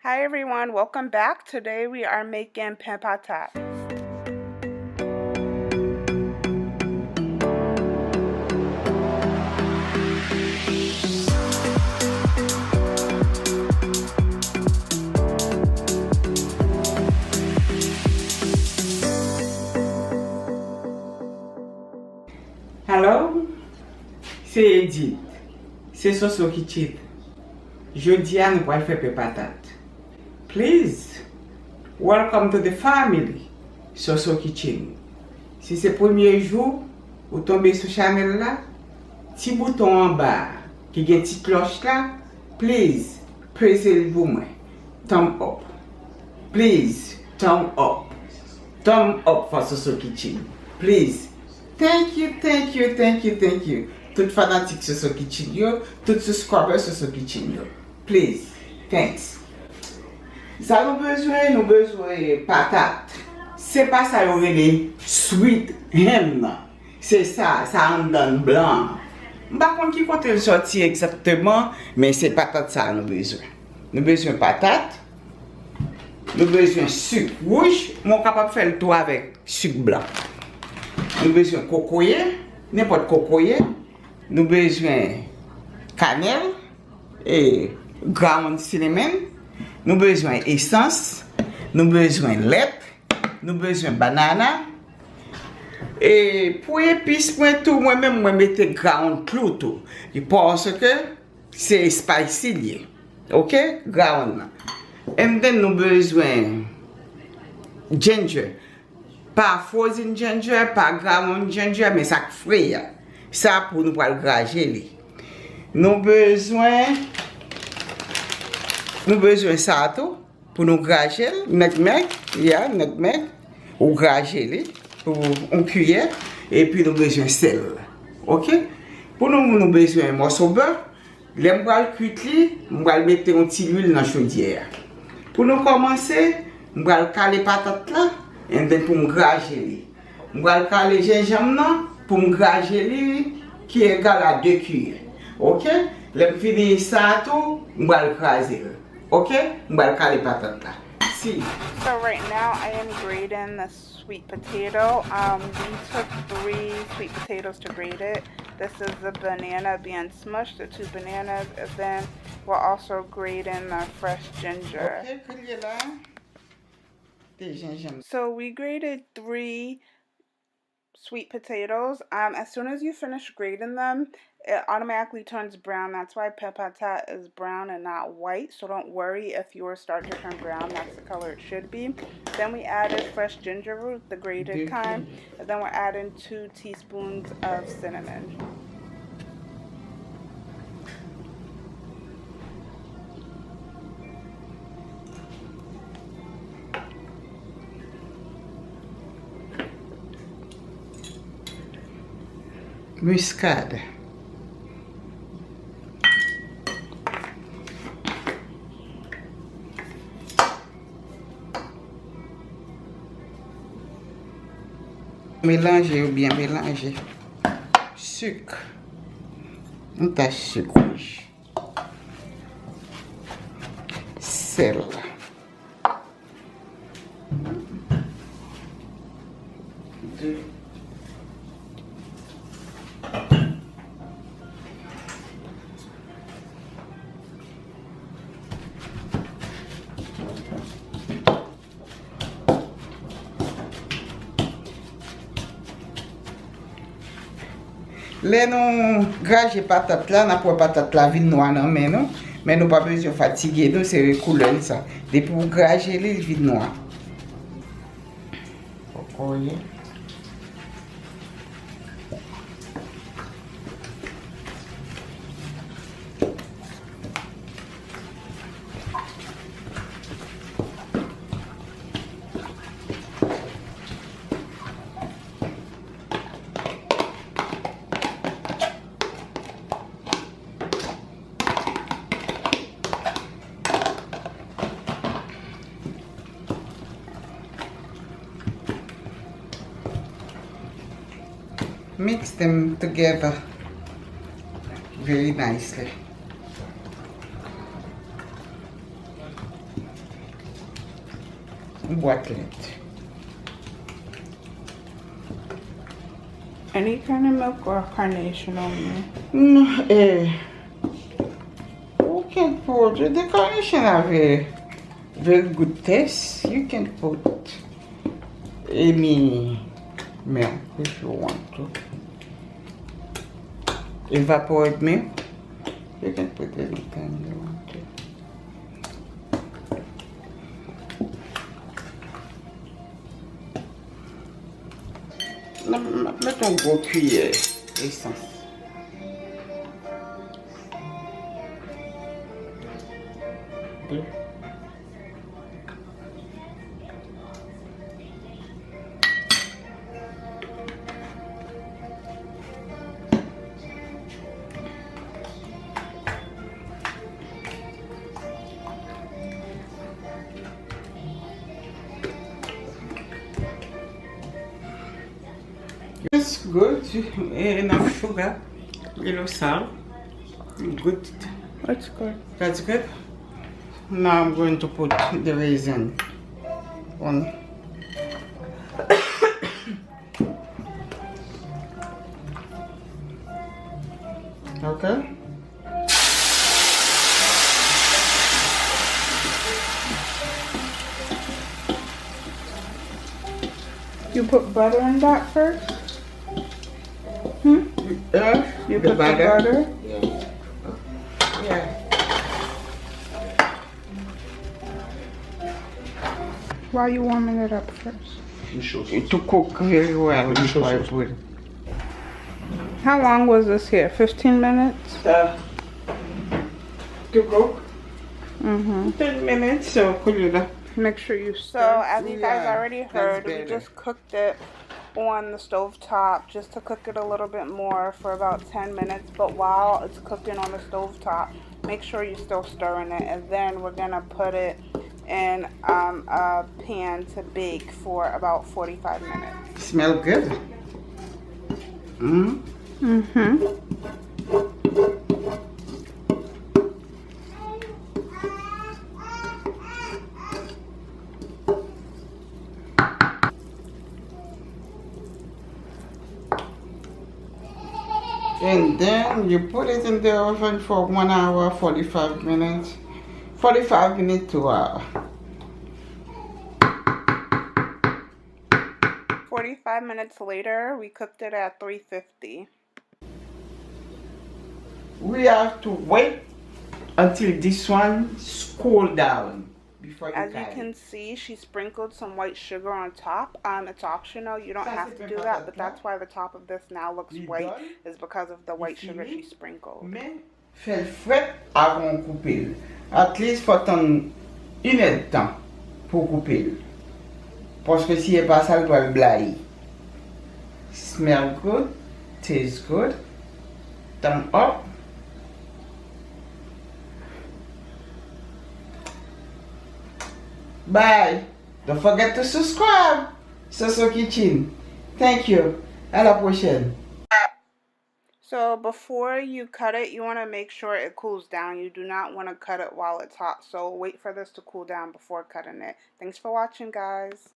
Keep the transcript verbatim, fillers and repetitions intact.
Hi everyone, welcome back. Today we are making pain patat. Hello, se Edith. Se Soso Kitchen. Jodi a nou pral fè pain patat. Please, welcome to the family, Soso Kitchen. Si se premye jou ou tonbe sou chanèl la, ti bouton anba a ki gen ti klòch la, please, peze l pou mwen. Thumb up. Please, thumb up. Thumb up for Soso Kitchen. Please. Thank you, thank you, thank you, thank you. Tout fanatik Soso Kitchen yo, tout subscriber Soso Kitchen yo. Please. Thanks. Sa nou bezwen, nou bezwen patat. Se pa sa yo rele sweet hen nan. Se sa, sa anndan blan an. M pa konn ki kote l sòti egzakteman, men se patat sa a nou bezwen. Nou bezwen patat, nou bezwen sik wouj, men w kapab fè l tou avèk sik blan. Nou bezwen kokoye, nenpòt kokoye. Nou bezwen kanèl, e, ground cinnamon. Nou bezwen esans. Nou bezwen lèt. Nou bezwen banana. E pou epis mwen tou, mwen menm, mwen mete ground clou tou. E paske se spicy li ye. Ok? Ground nan. And then nou bezwen ginger. Pa frozen ginger, pa ground ginger, men sa k fre a. Sa pou nou pral graje li. Nou bezwen, nou bezwen sa tou pou nou graje l. Nutmeg, yeah, nutmeg. Ou graje li pou yon kiyè. Epi nou bezwen sèl. Ok? Pou nou, nou bezwen mòso bè. Lè m pral kwit li, m pral mete yon ti lwil nan chodyè a. Pou nou kòmanse, m pral kale patat la, and then pou m graje li. M pral kale jenjanm nan pou m graje li, ki egal a de kiyè. Ok? Lè m fini sa a tou, m pral kraze l. Ok? M pral kale patat la. Si. So right now I am grating the sweet potato. Um, we took three sweet potatoes to grate it. This is the banana being smushed, the two bananas, and then we're also grating the fresh ginger. Ok, kounye la, te jenjanm. So we grated three sweet potatoes. Um, as soon as you finish grating them, it automatically turns brown. That's why pain patat is brown and not white. So don't worry if yours start to turn brown. That's the color it should be. Then we added fresh ginger root, the grated kind. And then we're adding two teaspoons of cinnamon. Miskad. Melanje yo byen melanje. Sik. Yon tach sik wouj. Sèl. Lè nou graje patat la, n ap wè patat la vin nwa nan men nou, men nou pa bezwen fatige nou, se koulè l sa. Depi w graje li, l vin nwa. Kokoye. Mix them together very nicely. Yon bwat lèt. Any kind of milk or Carnation only? Non, eh, you can put the Carnation have a very good taste. You can put any milk if you want to. Evaporated milk. You can put anything you want to. M ap met yon gwo kiyè esans. It's good. Enough sugar. Little salt. Good. That's good. That's good. Now I'm going to put the raisin on. Okay. You put butter in that first? Hmm? Uh, You the put butter. The butter? Yeah. Yeah. Why you warming it up first? To cook very well before I put. How long was this here? Fifteen minutes? Uh, to cook Mm-hmm. ten minutes, so koulye la. Make sure you stir. So, as you guys Yeah, already that's heard, we better. Just cooked it on the stove top just to cook it a little bit more for about ten minutes. But while it's cooking on the stove top, make sure you're still stirring it. And then we're gonna put it in um, a pan to bake for about forty-five minutes. Smell good. Mm. Mm-hmm. And then you put it in the oven for one hour, forty-five minutes. Forty-five minutes to hour. Forty-five minutes later, we cooked it at three fifty. We have to wait until this one cool down before you As you cut it. Can see, she sprinkled some white sugar on top. Um, it's optional. You don't have to do that, but that's why the top of this now looks white, is because of the white sugar she sprinkled. Men fè l frèt avan w koupe l. At least fò tann inèdtan pou w koupe l. Paske si e pa sa, l pral blayi. Smell good, taste good. Thumb up. Bye. Don't forget to subscribe. Soso Kitchen. Thank you. À la prochaine. So before you cut it, you want to make sure it cools down. You do not want to cut it while it's hot. So wait for this to cool down before cutting it. Thanks for watching, guys.